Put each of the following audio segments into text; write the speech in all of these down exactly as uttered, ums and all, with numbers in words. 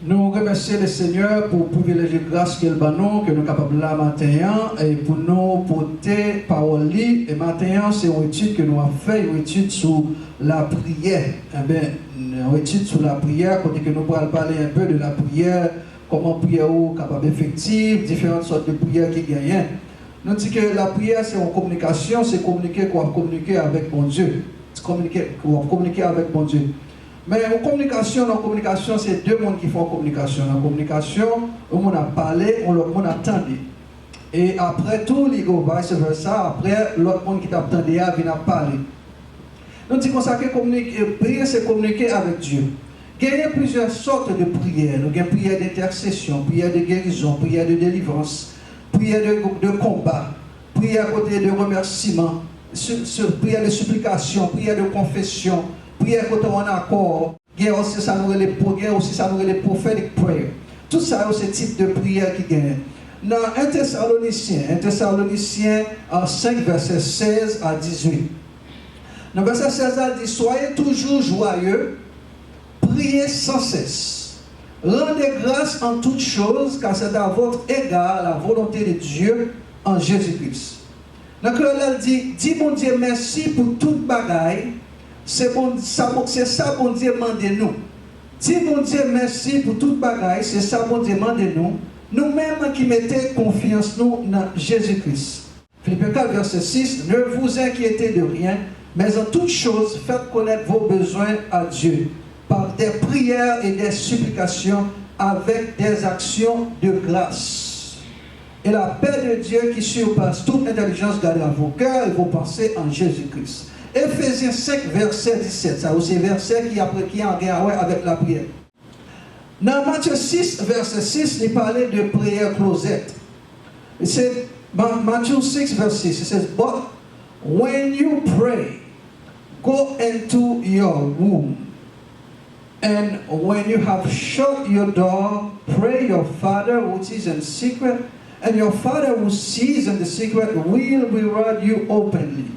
Nou remèsye Lesenyè pou privilèj e gras ke l ban nou, ke nou kapab la maten an, e pou nou pote pawòl li. E maten an, se yon etid ke nou ap fè, yon etid sou lapriyè. Enben, yon etid sou lapriyè, kote ke nou pral pale enpe de lapriyè, kòman priyè ou kapab efektif, diferan sòt de priyè ki genyen. Nou di ke lapriyè se yon kominikasyon, se kominike ke w ap kominike avèk Bondye. Se kominike ke w ap kominike avèk Bondye. Men yon kominikasyon, nan yon kominikasyon, se de moun ki fè yon kominikasyon. Nan kominikasyon, yon moun ap pale, yon lòt moun ap tande. E apre tou, li go vice versa, apre, lòt moun ki t ap tande a vin ap pale. Nou di konsa ke kominike, priye se kominike avèk Dye. Genyen plizyè sòt de priyè. Nou gen priyè de entèsesyon, priyè de gerizon, priyè de delivrans, priyè de, de konba, priyè kote de remèsiman, su- su- priyè de siplikasyon, priyè de konfesyon, priyè kote w ann akò. Gen osi sa nou rele pro- gen osi sa nou rele prophetic prayer. Tout sa yo se tip de priyè ki genyen. Nan en Tesalonisyen, en Tesalonisyen, a, senk, vèsè sèz a dizuit. Nan vèsè sèz la, li di, Soyez toujours joyeux, priez sans cesse, rendez grâce en toutes choses, car c'est à votre égard la volonté de Dieu en Jésus-Christ. Nan kreyòl la, l di, di Bondye mèsi pou tout bagay, se bon, sa, bon- se sa Bondye mande nou. Di Bondye mèsi pou tout bagay, se sa Bondye mande nou, nou menm ki mete konfyans nou nan Jezi Kris. Filipen kat, vèsè sis, Ne vous inquiétez de rien, mais en toute chose, faites connaître vos besoins à Dieu, par des prières et des supplications, avec des actions de grâce. Et la paix de Dieu qui surpasse toute intelligence gardera vos cœurs et vos pensées en Jésus-Christ. Efezyen senk, vèsè disèt. Sa yo se vèsè ki apre ki an gen a wè avèk lapriyè. Nan Matye sis, vèsè sis, li pale de priyè klozèt. Se Ma- Matthew six, verse six, it says, But when you pray, go into your room. And when you have shut your door, pray your Father which is in secret, and your Father who sees in the secret will reward you openly.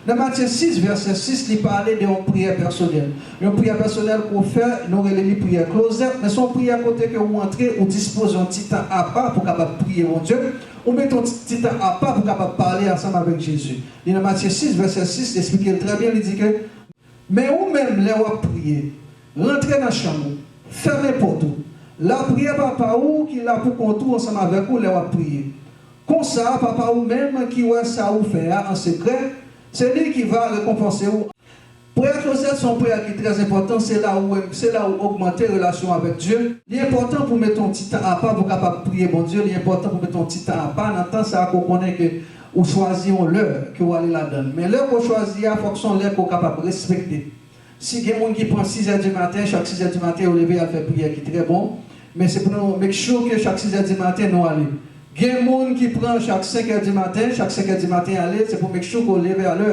Nan Matye sis, vèsè sis, li pale de yon priyè pèsonèl. Yon priyè pèsonèl ke w fè, nou rele li priyè klozèt, men se yon priyè kote ke ou antre, ou dispoze yon ti tan apa pou w kapab priye Bondye, ou mete yon ti, ti tan apa pou w kapab pale ansanm avèk Jezi. Li nan Matye sis, vèsè sis, li eksplike l trè byen, li di ke Men ou menm, lè w ap priye, rantre nan chanm ou, fèmen pòt ou. Lapriyè Papa ou ki la pou kont ou ansanm avèk ou lè w ap priye. Konsa, Papa ou menm ki wè sa ou fè a an sekrè, se li ki va rekonpanse ou. Priyè klozèt se yon priyè ki trè enpòtan, se la ou, se la ou ogmante relasyon avèk Dye. Li enpòtan pou mete yon ti tan apa pou w kapab priye Bondye, li enpòtan pou mete yon ti tan apa nan tan sa a ke w konnen ke ou chwazi yon lè ke w ale ladan l. Men lè ke w chwazi a, fòk se yon lè ke w kapab respekte. Si gen moun ki pran sizè di maten, chak sizè di maten yo leve al fè priyè ki trè bon, men se pou nou make sure ke chak sizè di maten nou ale. Gen moun ki pran chak senkè di maten, chak senkè di maten ale, se pou make sure ke w leve alè,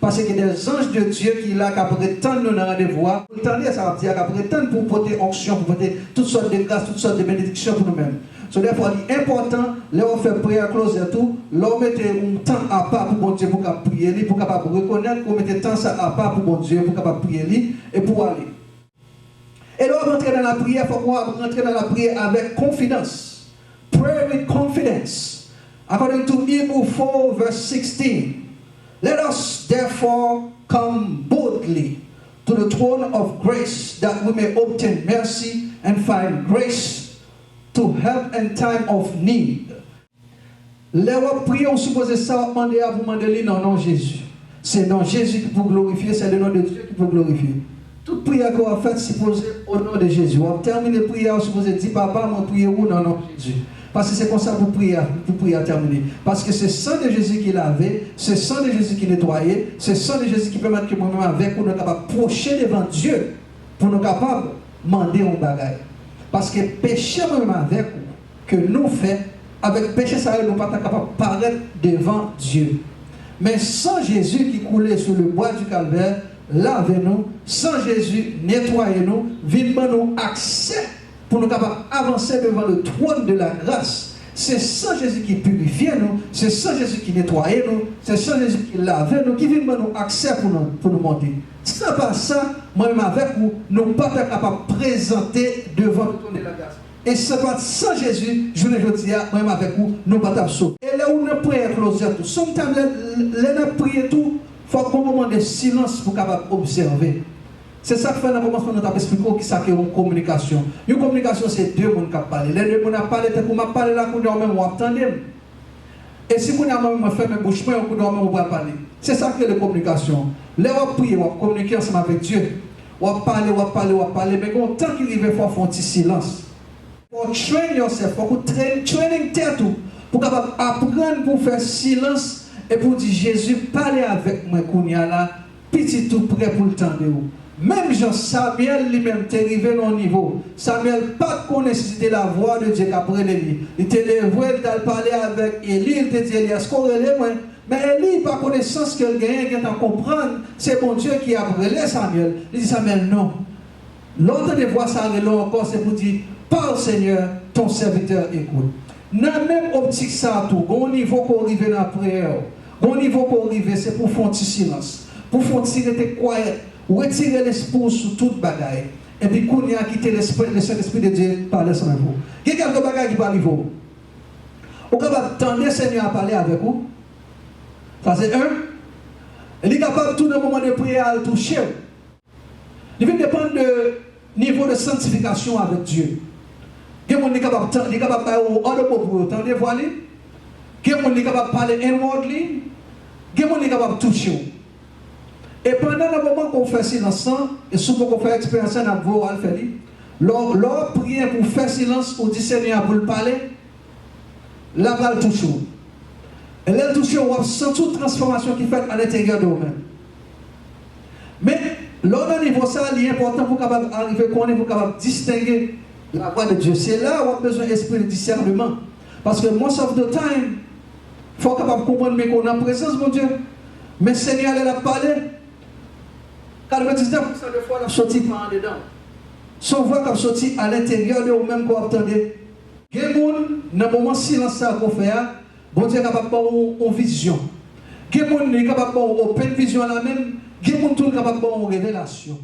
paske gen des anges de Dieu ki la k ap ret tann nou nan randevou a, pou l tande sa w ap di a, k ap ret tann pou pote onksyon, pou pote tout sòt de gras, tout sòt de benediksyon pou nou menm. So, dèfwa, li enpòtan, lè w ap fè priyè klozèt ou, lè w mete yon tan apa pou Bondye pou w kab priye li, pou w kapab rekonèt ke w mete tan sa apa pou Bondye, pou w kapab priye li, e pou w ale. E lè w ap rantre nan lapriyè, fòk w ap rantre nan lapriyè avèk konfidans. Pray with confidence. According to Hebrew four, verse sixteen, let us therefore come boldly to the throne of grace that we may obtain mercy and find grace to help in time of need. Lè w ap priye, ou sipoze sa w ap mande a, pou w mande li nan non Jezi. Se non Jezi ki pou glorifye, c'est le nom de Dieu qui pour glorifier. Tout priyè ke w ap fè sipoze au nom de Jésus. W ap tèmine priyè a, ou sipoze di, Papa, mwen priye ou nan non Jezi. Paske se konsa pou priyè a, pou priyè a tèmine. Paske se san de Jezi ki lave, se san de Jezi ki netwaye, se san de Jezi ki pèmèt ke mwen menm avèk ou nou kapab pwoche devan Dye pou nou kapab mande yon bagay. Paske peche mwen menm avèk ou ke nou fè, avèk peche sa yo, nou pa ta kapab parèt devan Dye. Men san Jezi ki koule sou le bwa di Kalvè lave nou, san Jezi netwaye nou, vin ban nou aksè pou nou kapab avanse devan le trône de la grâce Se san Jezi ki pirifye nou, se san Jezi ki netwaye nou, se san Jezi ki lave nou, ki vin ban nou aksè pou nou, pou nou monte. San pa sa, mwen menm avèk ou, nou pa ta kapab prezante devan twòn de lagras. E se pa t san Jezi, jounen jodi a, mwen menm avèk ou, nou pa t ap sove. E lè ou nan priyè klozèt ou, sometimes lè, lè n ap priye tou, fòk gon moman de silans pou kapab obsève. Se sa k fè nan kòmansman nou t ap esplike w kisa k yon kominikasyon. Yon kominikasyon se de moun k ap pale. Lè de moun ap pale, tankou m ap pale la kounye a, ou menm w ap tande m. E si kounye a mwen menm mwen fèmen bouch mwen, ou kounye a ou menm ou pral pale. Se sa k rele kominikasyon. Lè w ap priye, w ap kominike ansanm avèk Dye. W ap pale, w ap pale, w ap pale, men gen yon tan ki rive fò w fè yon ti silans. Fò w train yourself, fòk ou train, training tèt ou pou kapab aprann pou w fè silans e pou w di, Jezi, pale avèk mwen kounye a la, pitit ou prè pou l tande w. Menm jan Samyèl li menm te rive nan yon nivo, Samyèl pa t konnen si se te lavwa de Dye k ap rele li. Li te leve, li t al pale avèk Eli, li te di Eli, èske w rele mwen? Men Eli, pa konesans ke l genyen, gentan konprann se Bondye ki ap rele Samyèl. Li di Samyèl, non. Lè w tande vwa sa a rele w ankò, se pou di, Parle, Seigneur, ton serviteur écoute. Nan menm optik sa a tou, gen yon nivo ke w rive nan priyè w. Gen yon nivo ke w rive, se pou w fè yon ti silans. Pou w fè yon ti rete kwayèt. Retire lespri w sou tout bagay. Epi kounye a kite lespri, le Sentespri de Dye pale ansanm avèk ou. Gen kèlke bagay ki pral rive w. Ou kapab tande Senyè a pale avèk ou. Sa se en. Li kapab tou nan moman de priyè a l touche w. Li vin depann de nivo de santifikasyon avèk Dye. Gen moun li kapab tan-, li kapab bay ou audible pou yo tande vwa li. Gen moun li kapab pale inwardly. Gen moun li kapab touche w. E pandan nan moman ke w fè silans lan, e si w poko fè eksperyans lan, n ap voye w al fè li. Lè w, lè w ap priye pou w fè silans, ou di Senyè a pou l pale, l ap al touche w. E lè l touche w, w ap santi yon transfòmasyon ki fèt alenteryè de ou menm. Men, lè w nan nivo sa a, li enpòtan pou w kapab arive konnen, pou w kapab distenge lavwa de Dye. Se la w ap bezwen espri de disèneman. Paske most of the time, fò w kapab konprann men ke w nan prezans Bondye. Men Senyè a, lè l ap pale, katrevendiznèf pousan de fwa, l ap soti pa andedan w. Se yon vwa k ap soti alenteryè de ou menm ke w ap tande. Gen moun, nan moman silans sa a ke w fè a, Bondye kapab ba w yon vizyon. Gen moun, li kapab ba w open vizyon la menm. Gen moun tou, li kapab ba w yon revelasyon.